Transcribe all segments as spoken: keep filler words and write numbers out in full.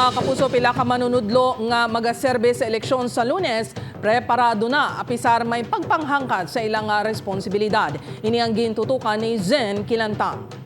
Mga kapuso, pila ka manunudlo nga magaserbe sa eleksyon sa Lunes, preparado na, apisar may pagpanghangkat sa ilang, ah, responsibilidad. Ini ang gintutukan ni Zen Kilantang.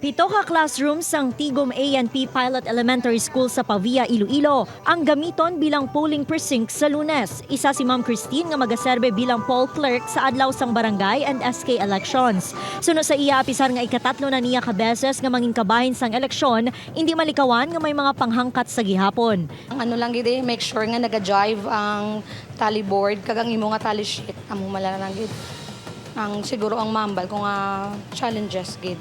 Pito ka classroom sang Tigum A N P Pilot Elementary School sa Pavia, Iloilo, ang gamiton bilang polling precinct sa Lunes. Isa si Ma'am Christine nga magaserbe bilang poll clerk sa adlaw sang barangay and S K elections. Suno sa iya, apisar nga ikatatlo na niya ka beses nga mangin kabahin sang eleksyon, indi malikawan nga may mga panghangkat sa gihapon. Ang ano lang gid eh, make sure nga naga-jive ang tally board kag ang imo nga tally sheet. Amo man lang gid ang siguro ang mambal ko nga challenges gid.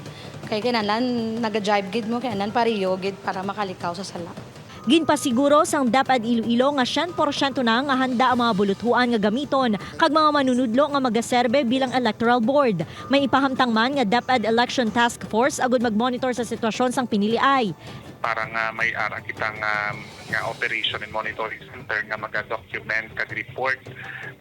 Kay kinahanglan naga-jive gid mo, kinahanglan pareho gid para makalikaw sa sala. Ginpasiguro sang DepEd Iloilo nga syen porsyento na nga handa ang mga buluthuan nga gamiton kag mga manunudlo nga magaserbe bilang electoral board. May ipahamtang man nga DepEd Election Task Force agud magmonitor sa sitwasyon sang piniliay. Para nga may ara kita nga, nga operation and monitoring center nga maga-document kag report,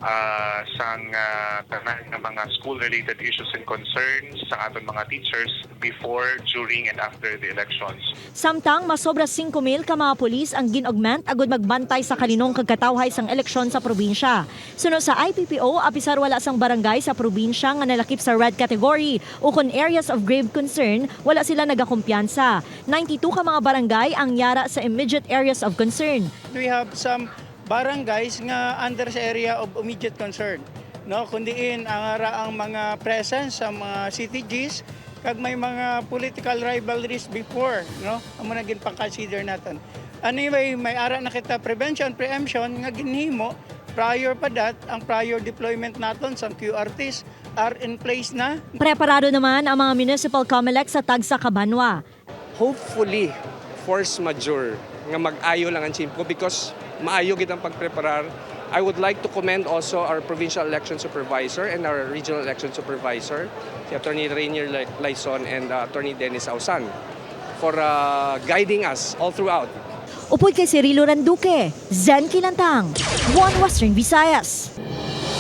ah, sang, ah, tanan nga mga school-related issues and concerns sa aton mga teachers before, during, and after the elections. Samtang masobra singko mil ka mga pulis ang gin-augment agud magbantay sa kalinong kag katawhay sang eleksyon sa probinsya. Suno sa I P P O, apisar wala sang barangay sa probinsya nga nalakip sa red category ukon areas of grave concern, wala sila nagakumpiyansa. Ninety-two ka mga barangay ang yara sa immediate areas of concern. We have some barangays nga under sa area of immediate concern, no? Kun diin ang ara ang mga presence sa mga C T Gs kag may mga political rivalries before, no? Amo na ginpang-consider naton. Anyway, may ara na kita prevention, preemption nga ginhimo prior pa that, ang prior deployment naton sa Q R Ts are in place na. Preparado naman ang mga municipal COMELEC sa tagsa ka banwa. Hopefully, force majeure nga mag-ayo lang ang tiyempo because maayo gid ang pagpreparar. I would like to commend also our provincial election supervisor and our regional election supervisor, si Attorney Rainier Lai-, Laison and, uh, Attorney Dennis Ausan, for, uh, guiding us all throughout. Upod kay Cirilo Randuque, Zen Kilantang, One Western Visayas.